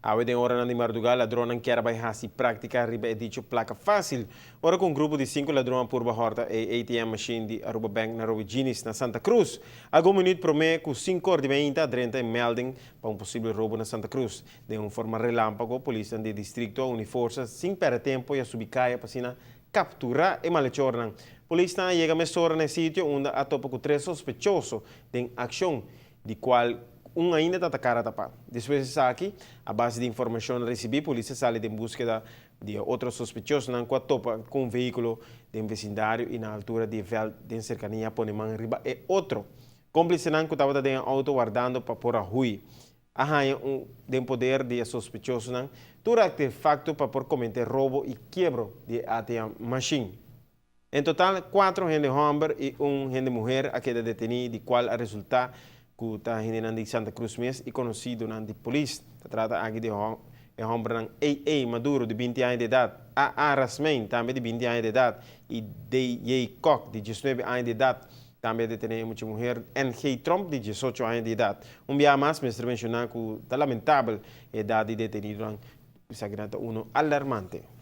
Awe den oranan di marduga ladronnan kier a bay haci practica riba e dicho placa facil, ora cu un grupo di cinco ladron a purba horta e ATM machine di Aruba Bank na Rooi Ginis na Santa Cruz. Algun minuut prome cu cincor di mainta a drenta e melding pa un posibel robo na Santa Cruz. Den un forma relampago polisnan di e districto a uni forsa sin perde tempo y a subi caya pa asina captura e malhechornan. Polisnan a yega mesora na e sitio unda a topa cu tres sospechoso den accion, di cual un ainda ta ta cara tapa. Despues di esaki, a base di informacion ricibi, polis a sali den buskeda di e otro sospechosonan cu a topa cu un vehiculo den vecindario y na altura di e veld den cercania a pone man riba e otro complicenan cu tabata den e auto wardando pa por a huy. A haña un den poder di e sospechosonan tur artefacto pa por comente robo y kiebro di e ATM machine. En total cuatro hende homber y un hende muher a keda deteni di cual a resulta cu ta hendenan di Santa Cruz mes y conocidonan di polis. Ta trata aki di e hombernan AA Maduro di binti aña di edad, AA Rasmijn tambe di binti aña di edad y DJ Kok di diesnuebe aña di edad. Tambe a detene e mucha muher NG Tromp di diesocho aña di edad. Un biaha mas mester menciona cu ta lamentabel e edad di detenidonan, esakinan ta uno alarmante.